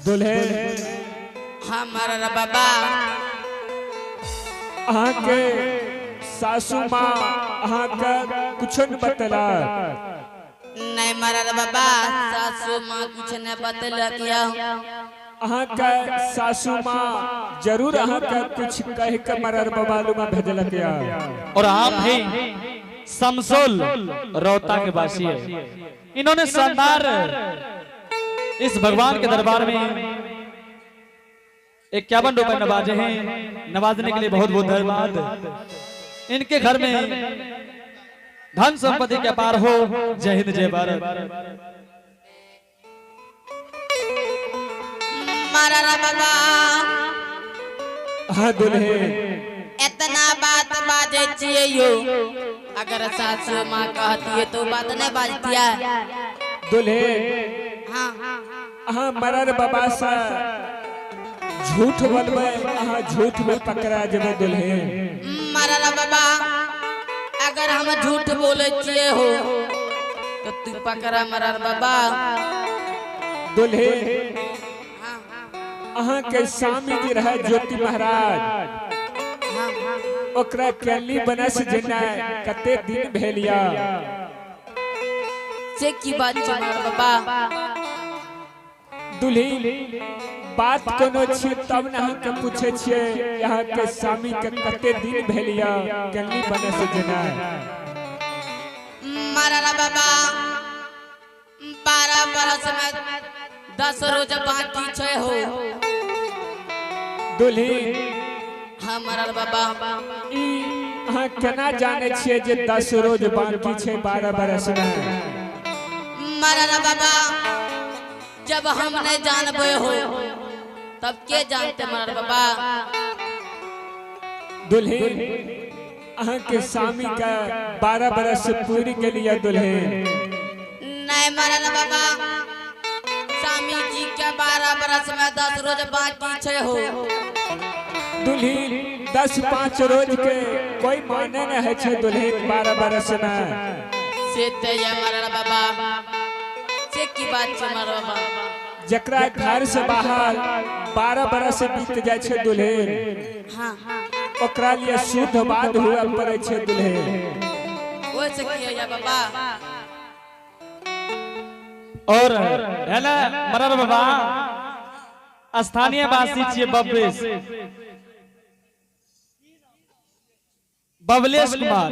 दुल्हे। हाँ मरर बाबा। अहाँके सासू माँ अहाँके कुछो न बतेला? नहीं मरर बाबा, सासू माँ कुछ नहीं बतेलक या। अहाँके सासू माँ जरूर अहाँके कुछ कह के मरर बाबा लुमा भेजलक या। और आप भी समसोल रौता के वासी है। इन्होंने शानदार इस भगवान के दरबार में 51 रुपए नवाजे हैं। नवाजने के लिए बहुत बहुत धन्यवाद। इनके घर में धन संपत्ति के पार हो। जय हिंद, जय भारत। मरर बाबा। हाँ दुल्हे। इतना बात बाजे छियै यो, अगर सासू माँ कहती है तो बात नहीं बाजती है। दुल्हे। हाँ। अहाँ मरर बाबा से झूठ बोलबै, अहाँ झूठ में पकड़ा जेबै दुल्हे। मरर बाबा, अगर हम झूठ बोले छियै हो तो तू पकड़ा मरर बाबा। दुल्हे। हाँ। अहाँ के स्वामी जी रहे ज्योति महाराज। हाँ। ओकरा कैली बनस जेना कते दिन भेल या? से की बात छै मरर बाबा? दुल्ही, बात कोनो छियै तब ने अहाँके पूछे छियै, यहाँ के स्वामी के कते दिन भेल या कैली बनस जेना? मरर बाबा, 12 बरस में 10 रोज बाकी छै हो। दुल्ही। हाँ मरर बाबा। ई अहाँ केना जाने छियै जे 10 रोज बाकी छै 12 बरस में? मरर बाबा, जब हम नहीं जानबे हो तब के जानते मरर बाबा? दुल्ही, अहाँ के स्वामी के 12 बरस पूरी के लिए दुल्हे। नहीं मरर बाबा, स्वामी जी के 12 बरस में 10 रोज बाकी छै हो। दुल्ही, 10-5 रोज के कोई माने न है छै दुल्हे 12 बरस में। से ते ये मरर बाबा, से की बात छै मरर बाबा? जकरा घर से बाहर 12 बरस बीत जाय छै दुल्हे, ओकरा लिए शुद्ध बात हुए पड़े छै दुल्हे। ओइसे की होइया बाबा? और है ना मरर बाबा, स्थानीय वासी छियै बबलेश, बबलेश कुमार।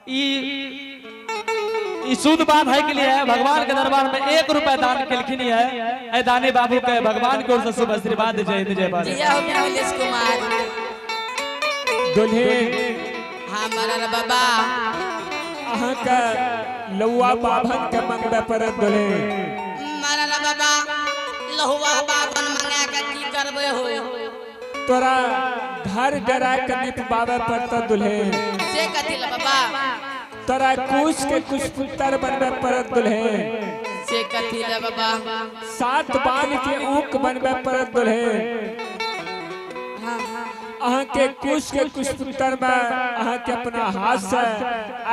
ई ई शुद्ध बात है के लिए है, भगवान के दरबार में 1 रुपए दान केलखिन है। ए दानी बाबू के भगवान की ओर से शुभ आशीर्वाद। जय हिंद, जय भारत। जिया हो बबलेश कुमार। दुल्हे। हाँ मरर बाबा। अहाँके लौआ बाभन के मंगबे पड़त दुल्हे। मरर बाबा, लहुआ बाबन मंगा के की करबे हो? तोरा घर डरा के निपबावे पड़त दुल्हे। से कथी ला बाबा? तोरा कुश के कुछ पुत्र बनबे पड़त दुल्हे। से कथी ला बाबा? सात बान के ऊक बनबे पड़त दुल्हे। अहाँके कुश के कुछ पुत्र में अहाँके अपना हाथ से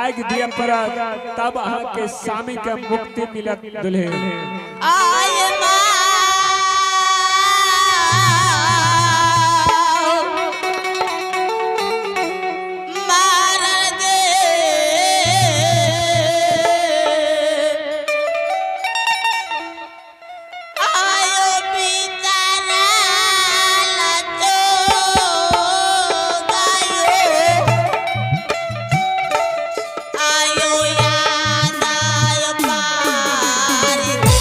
आगि दिए पड़त, तब अहाँके स्वामी के मुक्ति मिलत दुल्हे। आय माँ मारल दे, आयो बिचारा लचो गायो, आयो याद आयो पार दे।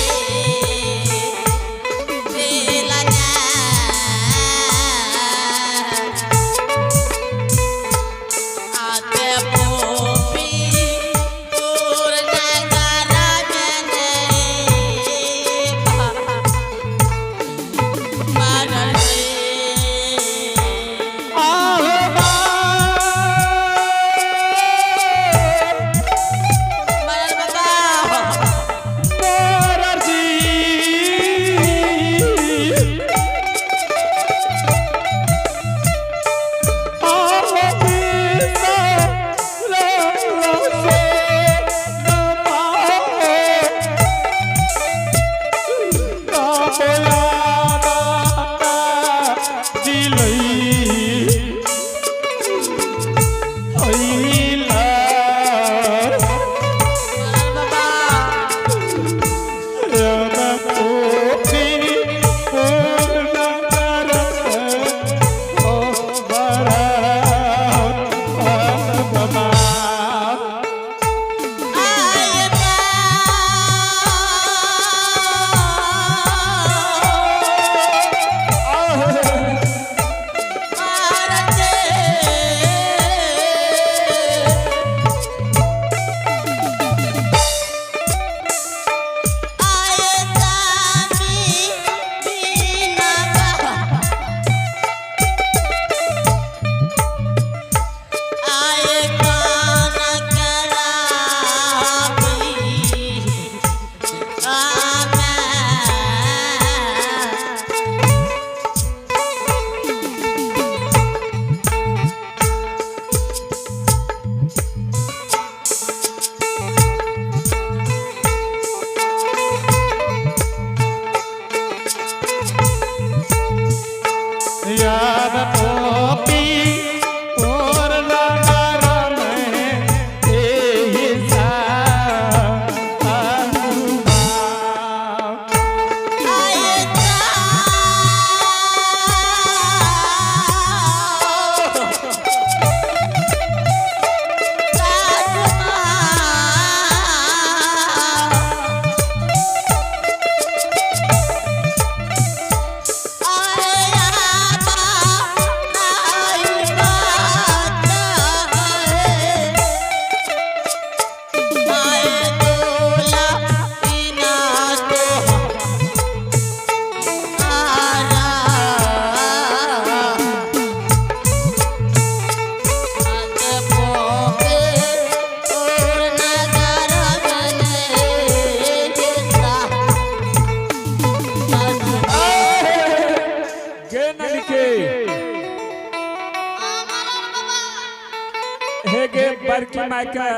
बड़की माय के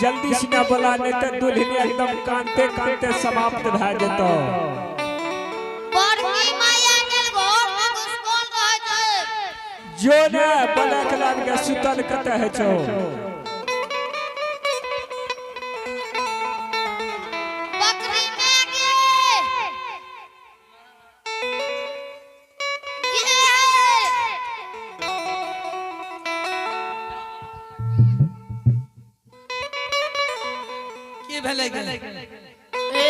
जल्दी से ना बोला, नहीं तो दुल्हन एकदम कानते कानते समाप्त भए जेतो। बड़की माया गेल घर में घुसकल रहै छै। जो ने बोला के लान के सुतल कते है छो। बकरी में गे गे की भेलै गेलै? ए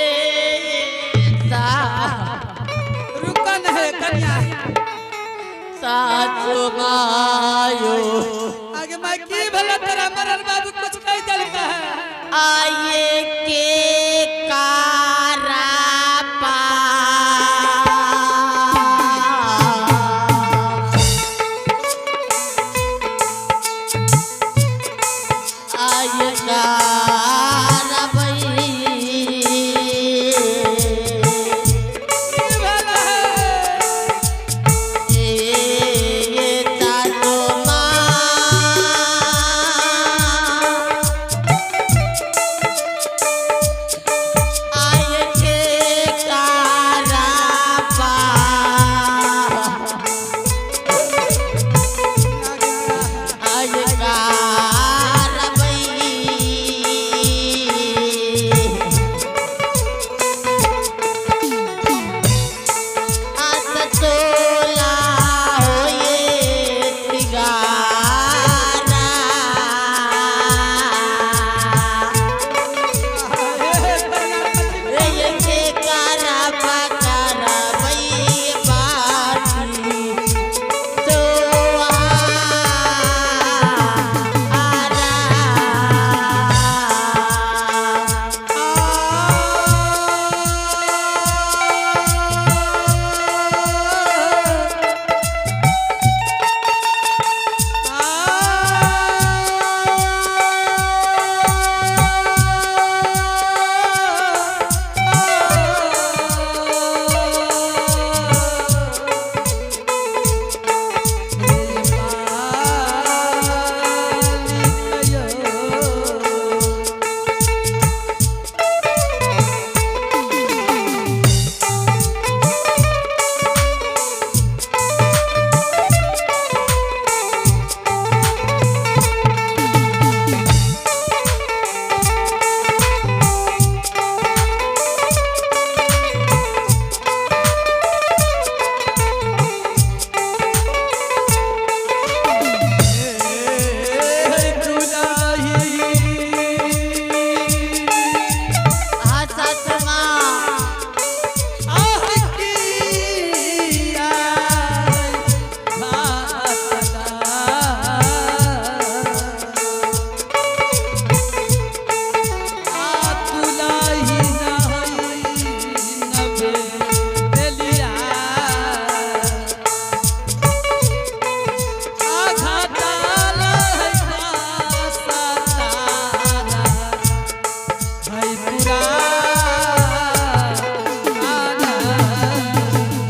सा रुका नहीं कन्या। सासु मायो आगे माय की भेलै तेरा मरल बाबू कुछ कह देलका है? आये के कारा पा आये कारबई की भेलै है? ए तातो माँ आये के कारा पा आये कारबई आत तोला होए सिगारा रे के कारा पकारा बई बाटी तो आरा आ सासु माँ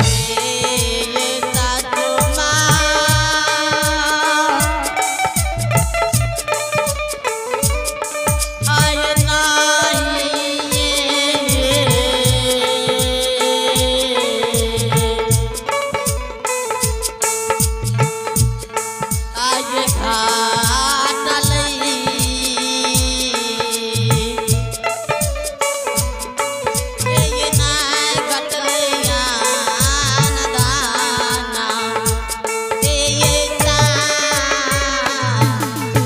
ए सासु माँ आय नाही आय घाटलई ए नाय घटलैया दाना ए ता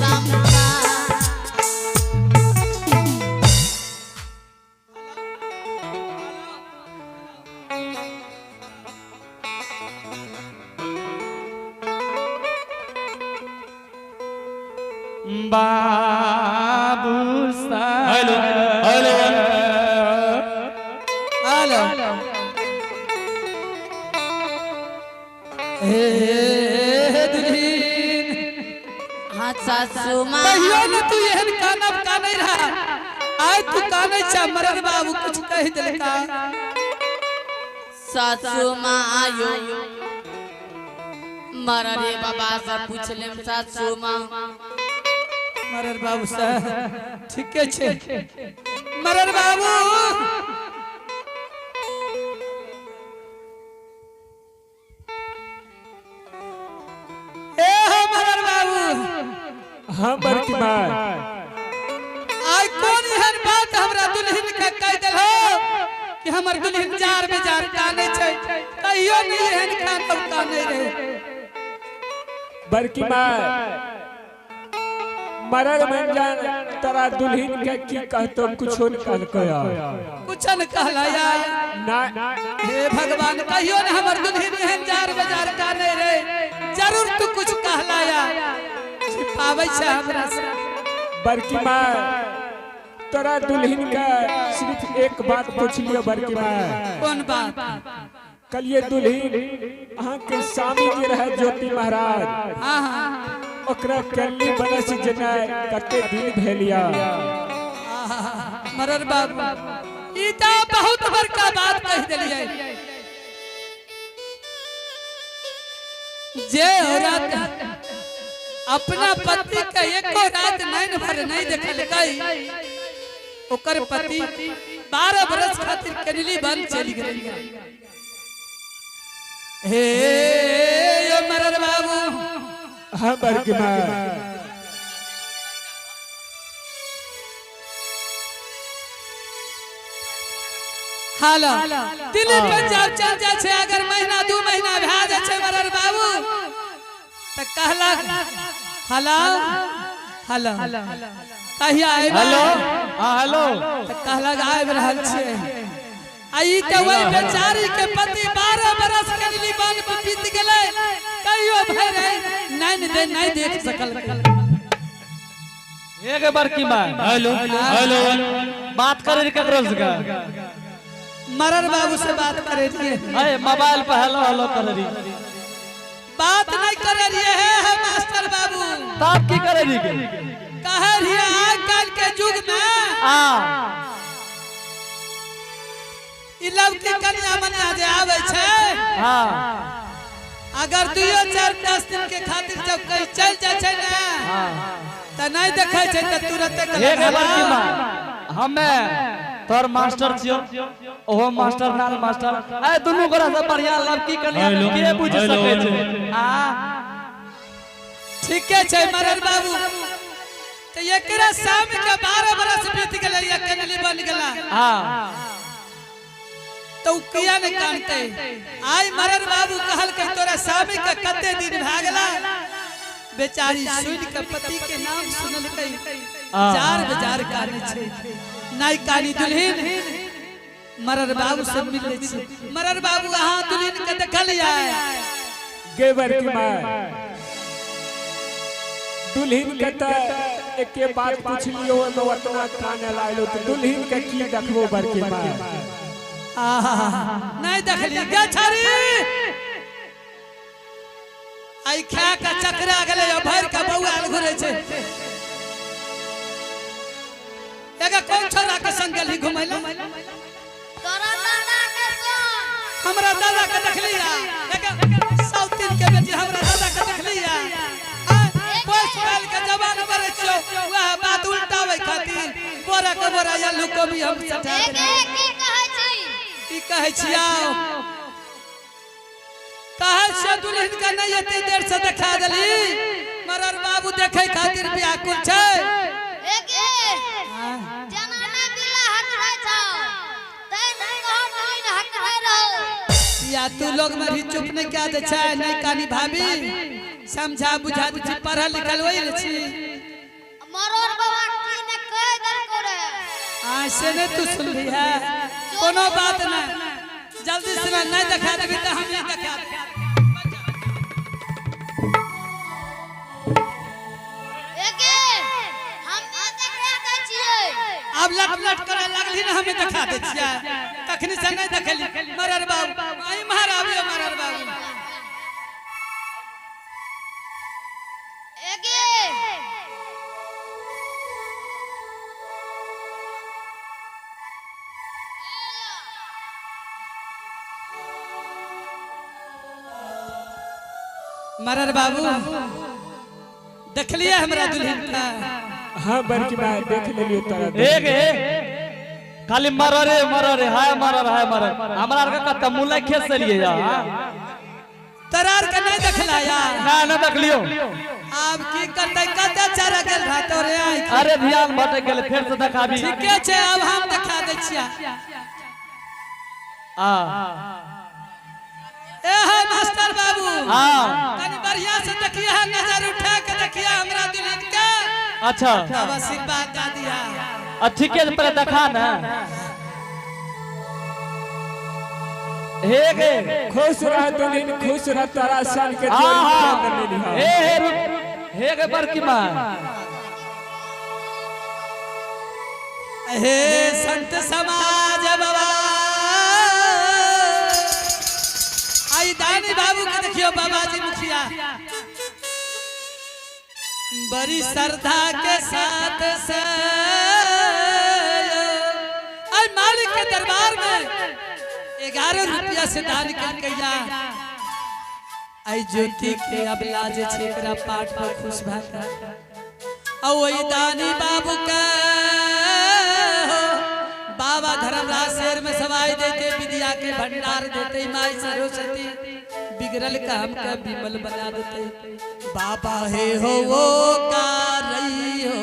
संपा। बाबू हेलो, हेलो। हेलो हे दुल्हीन, हाँ सासू माँ। कहियो न तू एहन कानब कानै रहा, आइ तू कानै छा मरद बाबू कुछ कहि देलका? सासू माँ आयो मरा रे बाबा से पूछ लेम सासू माँ। मरर बाबू से ठीके छे मरर बाबू। ए हो मरर बाबू। हाँ बड़की माय। आइ कोन एहन बात हमरा दुल्हन के कह देल हो कि हमर दुल्हन जार में जार काने छै, कहियो नहीं एहन कानब काने रहे। बड़की माय मरल मन जान तोरा दुल्हन के की कहतो, कुछो न कहलको। कुछ न कहला यार ना। हे भगवान, कहियो न हमर दुल्हन एहन जार में जार काने रहे, जरूर तू कुछ कहला यार, छिपाबै छै हमरा से। बड़की माय तोरा दुल्हन के सिर्फ एक बात पूछ लियो बड़की माय। कौन बात? कलिए दुल्हन अहाँ के स्वामी जी रहे ज्योति महाराज, हाँ हाँ, ओकरा कल्ली बनस जनाय कते दिन भेलिया। मरर बाबू ई त बहुत बड़का बात कह देलियै। जे औरत अपना पति के एको रात नैन भर नहीं देखलकै, ओकर पति 12 बरस खातिर कनली बन चली गेलै। हे यो मरर बाबू। हाँ बड़की माय। हालो दिल्ली पंजाब चल जाय छै, अगर महीना 2 महीना भए जाय छै मरर बाबू त कहला हेलो हेलो कहिया आएब? हेलो हाँ हेलो। त कहला आबि रहल छियै। आ ई त वही बेचारी के पति 12 बरस कनली बन पर बीत गेलै, कहियो भरि नैन दे नहीं देख सकल। एक बड़की माय। हेलो हेलो बात करे रही ककरो से? मरर बाबू से बात करे रहिए। अरे मोबाइल पर हेलो हेलो कर रही। बात नहीं करे रहिए है मास्टर बाबू। तब की करे रही के? कहे रहिए आज कल के युग में आ ई लवकी कन्या मन्या जे आवे छै, हाँ अगर 2 4 10 दिन के खातिर जब कहीं चल जाय छै ना त नहीं देखे छै त तुरंत एक बड़की माय, हमे तोर मास्टर छियो, ओहो मास्टर नाल मास्टर, ए दुनू गोरा से बढ़िया लड़की कन्या के बुझ सके छै। आ ठीके छै मरर बाबू। त एकरा शाम के 12 बरस बीत गेलै, या कनली बन गेला। हाँ तो किया नहीं कानते? आई मरर बाबू कहल के तोरा स्वामी के कते दिन भए गेला? बेचारी सुन के पति के नाम सुनलकै, जार बेजार काने छै। नहीं कानी दुल्हन मरर बाबू से मिले छै। मरर बाबू अहाँ दुल्हन के देखलियै? गे बड़की माय, दुल्हन के त एके बात पूछ लियो, ओहिमे ओतना काने लागलो त दुल्हन के की देखबो बड़की माय? आहा, नहीं देखली गे छारी। आई खा के चकरा गेलै, भर के बौआ घुरै छै। एगा कौन छोरा के संग गेली घुमै ला? तोरा दादा के संग। हमरा दादा के देखलिया? एगा साउथिन के बेटी हमरा दादा के देखलिया? पोस पाल के जवान करे छियो, वह बात उल्टावे खातिर बोरा के बोरा आलू को भी हम सटा एक देबै। एक की कहै छी? की कहै छियौ? कहै छियौ दुल्हन के नहीं एते देर से देखा देली, मरर बाबू देखे खातिर व्याकुल छै। एक जनाना बिला हक रहै छौ, तैं नहीं तोहर दुल्हन हक रहै रहो। या तू लोग में भी चुप नहीं क्या दे छै? नहीं कानी भाभी समझा बुझा दै छी, पढ़ल लिखल वही ले छी। मरर बाबा की ने कह देलको रे? आ से नहीं तू सुनली है, कोनो बात नहीं, जल्दी से नहीं देखा देबी त हम नहीं देखा देबै। एके हम नहीं देखा दै छियै। अब लट लट करे लगली ना, हमें देखा दे छियै, तखनी से नहीं देखली। मरर बाबू आई मार आबियो मरर बाबू। एके मरर बाबू देखलिए हमरा दुल्हन का? हाँ बड़की माय, देख लेलियो तोरा। एक खाली मर रे, मर रे, हाय मर, हाय मर। हमरा आर के कत मुला खेत से लिए जा। तरार के नहीं देखला यार? ना ना देखलियो। आब की करते? कते चारा गेल रहा तोरे आँखि? अरे, ध्यान भटक गेल, फेर से देखाबी। ठीके छै, आब हम देखा दै छियै। आ। ए हे मास्टर बाबू। आ। कनी बढ़िया से देखिए है, नजर उठा के देखिए हमरा दुल्हन के। अच्छा। तब आशीर्वाद दे दिया। आ, ठीके छै, पहिले देखा ना हे गे। खुश रह दुल्हन, खुश रह, तोरा सन के आ जोड़ी हा। मिली है। हे हे रुक, हे गे बड़की माँ। हे संत समाज बाबा, आई दानी बाबू के देखियो, बाबाजी मुखिया बड़ी श्रद्धा के साथ से आई मालिक के दरबार में 11 रुपया से दान कर। आई ज्योति के अब लाजे छे एकरा पाठ पर खुश भा के वही दानी बाबू के हो, बाबा धर्मराज शेर में सवाई देते, विद्या के भंडार देते, माई सरस्वती बिगड़ल काम का विमल बना देते। बाबा हे हो वो का रही हो।